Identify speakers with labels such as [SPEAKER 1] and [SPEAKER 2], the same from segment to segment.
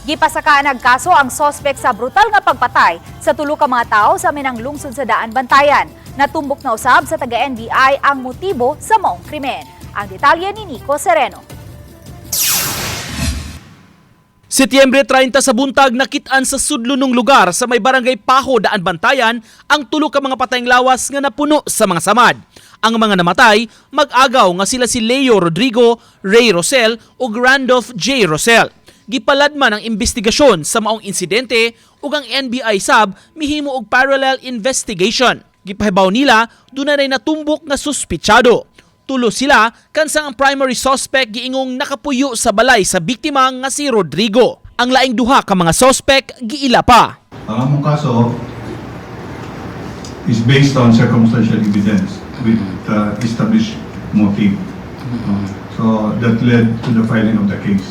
[SPEAKER 1] Gipasakaan og kaso ang sospek sa brutal nga pagpatay sa tulo ka mga tao sa minang lungsod sa Daan Bantayan. Natumbok na usab sa taga NBI ang motibo sa maong krimen. Ang detalye ni Nico Sereno.
[SPEAKER 2] Setyembre 30 sa buntag, nakit-an sa sudlonong lugar sa may Barangay Pajo, Daan Bantayan ang tulo ka mga patayng lawas nga napuno sa mga samad. Ang mga namatay mag-agaw nga sila si Leo Rodrigo, Ray Rosel ug Randolph J. Rosel. Gipaladman ang investigasyon sa maong insidente ug ang NBI sab mihimo og parallel investigation. Gipahibaw nila dunay natumbok nga suspitsado. Tulo sila kansang ang primary suspect giingong nakapuyo sa balay sa biktima nga si Rodrigo. Ang laing duha ka mga suspect giila pa.
[SPEAKER 3] Ang among kaso is based on circumstantial evidence with established motive. So that led to the filing of the case.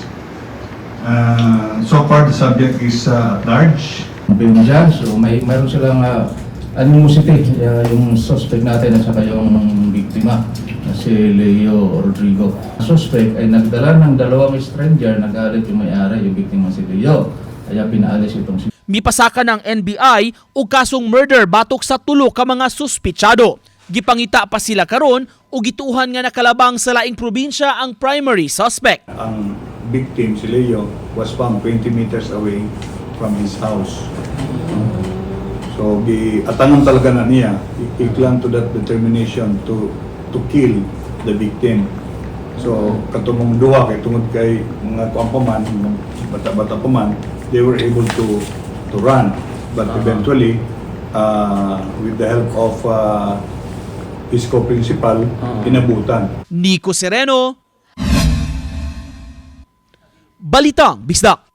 [SPEAKER 3] So far, the subject is at large.
[SPEAKER 4] Vengeance. So mayroon silang animosity, yung suspect natin at saka yung biktima na si Leo Rodrigo. Suspect ay nagdala ng dalawang stranger, nagalit yung may-ari, yung biktima si Leo. Kaya pinaalis itong si
[SPEAKER 2] Mipasaka ng NBI og kasong murder batok sa tulo ka mga suspitsado. Gipangita pa sila karon ug gituohan nga nakalabang sa laing probinsya ang primary suspect.
[SPEAKER 3] Ang victim, si Leo, was found 20 meters away from his house. So, giatanon talaga na niya, he clung to that determination to kill the victim. So, katong duha kay tungod kay mga kuan pa man, mga bata-bata pa man, they were able to run. But eventually, with the help of his co-principal, inabutan.
[SPEAKER 2] Nico Sereno, Balitang Bisdak.